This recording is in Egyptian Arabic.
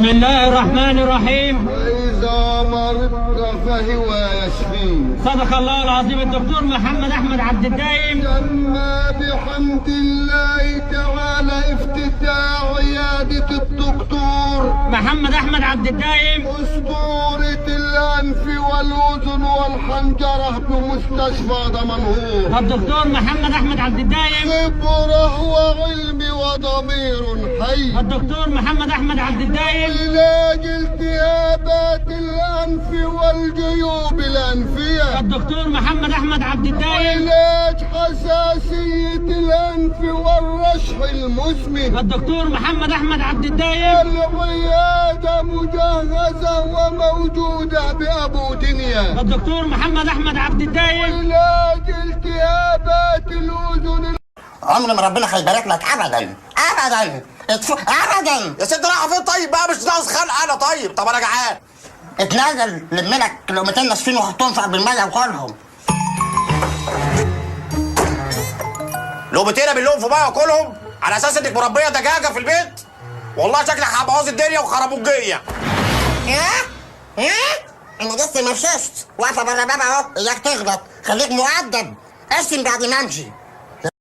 الله الرحمن الرحيم. وإذا مرضت فهو يشفين. صدق الله العظيم. الدكتور محمد أحمد عبد الدايم. تم بحمد الله تعالى افتتاح عيادة الدكتور محمد أحمد عبد الدايم، أسطورة الأنف والأذن والحنجرة بمستشفى دمنهور. الدكتور محمد أحمد عبد الدايم، خبرة وعلم وضمير حي. الدكتور محمد أحمد عبد الدايم، علاج التهابات الأنف والجيوب الأنفية. الدكتور محمد أحمد عبد الدايم، علاج حساسية الأنف والرشح المزمن. الدكتور محمد أحمد عبد الدايم، العيادة مجهزة وموجودة بأبو دنيا. الدكتور محمد أحمد عبد الدايم، علاج التهابات الأذن. عمر ما ربنا هيبارك لك ابدا ابدا ابدا. يا ست رايحة فين طيب بقى؟ مش ناقص خلق انا. طيب طب انا جعان. اتنازل، لم لك لقمتين ناشفين وحطهم في بالمية وكلهم. لقمتين باللون في مية واكلهم على اساس انك مربيه دجاجه في البيت؟ والله شكلك هبوظ الدنيا وخربوجيه. ايه ايه، انا لسه ما مشيتش، واقفة بره بابا اهو، اياك تغلط، خليك مؤدب، ارسم بعد ما امشي.